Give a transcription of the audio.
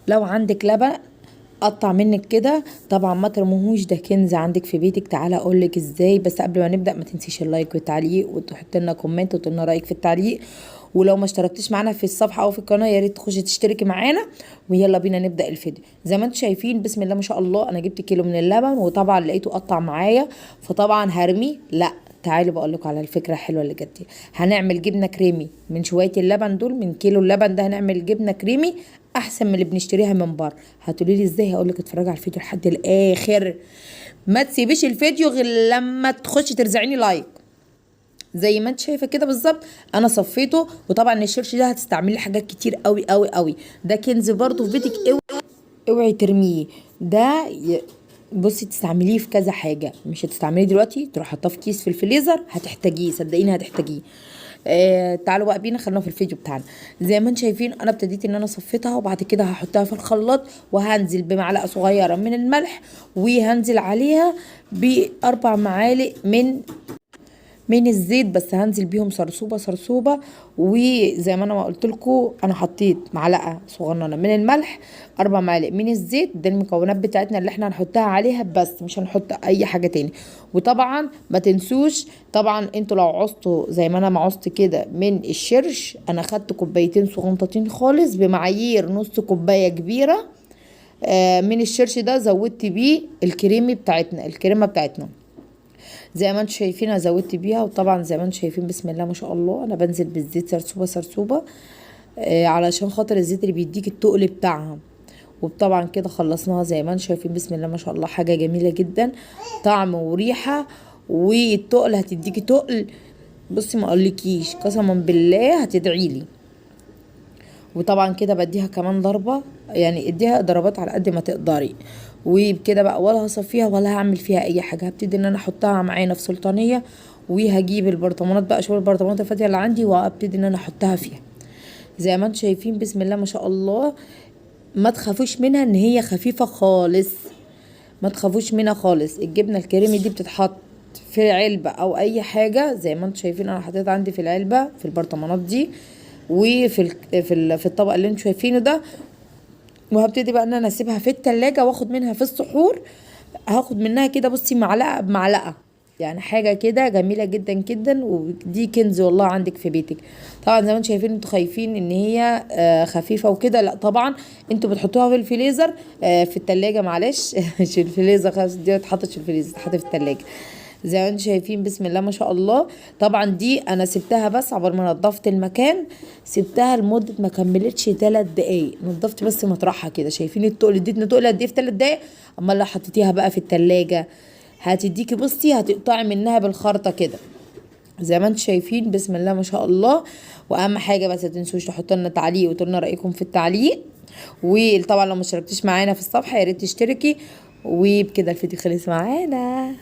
لو عندك لبن قطع منك كده طبعا ما ترموهوش، ده كنز عندك في بيتك. تعالى اقولك ازاي، بس قبل ما نبدا ما تنسيش ال like والتعليق، وتحط لنا comment وتقول لنا رايك في التعليق. ولو ما اشتركتيش معانا في الصفحة او في القناة يا ريت تخشي تشتركي معانا. ويلا بينا نبدا الفيديو. زي ما انتم شايفين بسم الله ما شاء الله، انا جبت كيلو من اللبن وطبعا لقيته قطع معايا، فطبعا هرميه. لا تعالوا بقول لكم على الفكرة الحلوة اللي جت دي. هنعمل جبنه كريمي من شوية اللبن دول، من كيلو اللبن ده هنعمل جبنه كريمي احسن من اللي بنشتريها من بره. هتقولي لي ازاي؟ هقول لك اتفرجي على الفيديو لحد الاخر، ما تسيبيش الفيديو غير لما تخشي ترزعيني like. زي ما انت شايفه كده بالظبط انا صفيته. وطبعا الشرش ده هتستعملي حاجات كتير قوي قوي قوي، ده كنز برضو في بيتك، اوعي ترميه. ده بصي تستعمليه في كذا حاجة، مش هتستعمليه دلوقتي تروح حاطاه في كيس في الفريزر، هتحتاجيه صدقيني هتحتاجيه. تعالوا بقى بينا خلينا في الفيديو بتاعنا. زي ما انتم شايفين انا ابتديت ان انا صفيتها، وبعد كده هحطها في الخلاط وهنزل بمعلقه صغيرة من الملح، وهنزل عليها ب4 معالق من الزيت، بس هنزل بيهم سرسوبه سرسوبه. وزي ما انا ما قلت لكم انا حطيت معلقه صغننه من الملح، 4 معالق من الزيت، ده المكونات بتاعتنا اللي احنا هنحطها عليها بس، مش هنحط اي حاجة تاني. وطبعا ما تنسوش، طبعا انتوا لو عوزتوا زي ما انا ما عوزت كده من الشرش، انا خدت كوبايتين صغنطتين خالص بمعايير نص كوباية كبيرة من الشرش ده، زودت بيه الكريمي بتاعتنا، الكريمة بتاعتنا زي ما انتم شايفين انا زودت بيها. وطبعا زي ما انتم شايفين بسم الله ما شاء الله انا بنزل بالزيت سرسوبه سرسوبه، علشان خاطر الزيت اللي بيديك التقل بتاعها. وطبعا كده خلصناها زي ما انتم شايفين بسم الله ما شاء الله، حاجة جميلة جدا، طعم وريحه، والتقل هتديكي تقل بصي ما اقولكيش قسما بالله هتدعيلي. وطبعا كده بديها كمان ضربه، يعني اديها ضربات على قد ما تقدري. وبكده بقى ولا هصفيها ولا هعمل فيها اي حاجة، هبتدي ان انا احطها معانا في سلطانيه، وهجيب البرطمانات بقى، شوف البرطمانات الفاضيه اللي عندي، وابتدي ان انا احطها فيها. زي ما انتم شايفين بسم الله ما شاء الله، ما تخافوش منها ان هي خفيفة خالص، ما تخافوش منها خالص. الجبنة الكريمي دي بتتحط في علبة او اي حاجة، زي ما انتم شايفين انا حطيتها عندي في العلبة في البرطمانات دي، وفي في الطبق اللي انتم شايفينه ده. وهبتدي بقى ان انا اسيبها في التلاجة واخد منها في السحور، هاخد منها كده بصي معلقه بمعلقه، يعني حاجة كده جميلة جدا جدا، ودي كنز والله عندك في بيتك. طبعا زي ما انتم شايفين انتوا خايفين ان هي خفيفة وكده، لا طبعا انتوا بتحطوها في الفريزر، في التلاجة، معلش مش الفريزر خلاص، دي ما اتحطتش في الفريزر، اتحطت في التلاجة. زي ما انتم شايفين بسم الله ما شاء الله. طبعا دي انا سبتها بس عقبال ما نظفت المكان، سبتها لمدة ما كملتش 3 دقايق، نظفت بس مطرحها كده. شايفين التقل اديتني تقل قد ايه في 3 دقايق؟ اما لو حطيتيها بقى في التلاجة هتديكي بصي هتقطعي منها بالخرطه كده زي ما انتم شايفين بسم الله ما شاء الله. واهم حاجة بس ما تنسوش تحطوا لنا تعليق وتقولوا لنا رايكم في التعليق، وطبعا لو ما اشتركتيش معانا في الصفحة يا ريت تشتركي. وبكده الفيديو خلص معانا.